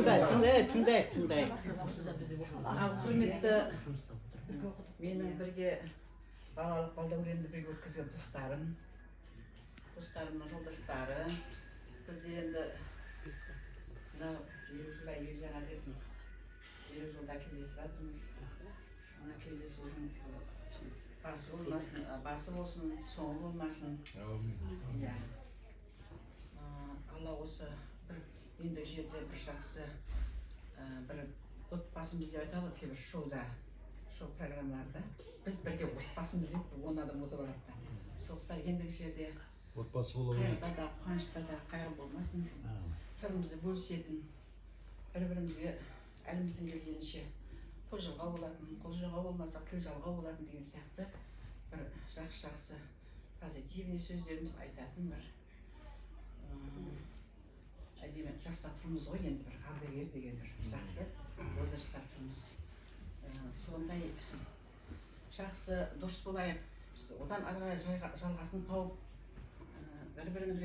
Тыңдайық, тыңдайық, тыңдайық, тыңдайық. Ал, құрметті менің бірге балалық балдәуренді бірге өткізген достарым, достарымның жолдастары. Бізде енді мынау 50 жылда ел жаңа деп, 50 жылда кездесіп жатырмыз. Мына кездесудің басы болмасын, басы болсын, соңы болмасын, иә. Алла осы бір ендігі жерде бір жақсы, бір отбасымыз деп айтады ғой кейбір шоуда, шоу программаларда, біз бірге отбасымыз деп бір 10 адам отырып алады да. Сол құсап ендігі жерде Отбасы бола берейік. қайғыда да, қуанышта да қайғы болмасын, сырымызды бөлісетін, бір бірімізге әлімізден келгенше қол жалғау болатын, қол жалғау болмаса, тіл жалғау болатын деген сияқты бір жақсы жақсы позитивный сөздеріміз айтатын бір әдемі жаста тұрмыз ғой енді, бір ардагер деген бір жақсы возрастта тұрмыз. Сондай жақсы дос болайық, одан ары қарай жалғасын тауып, бір бірімізге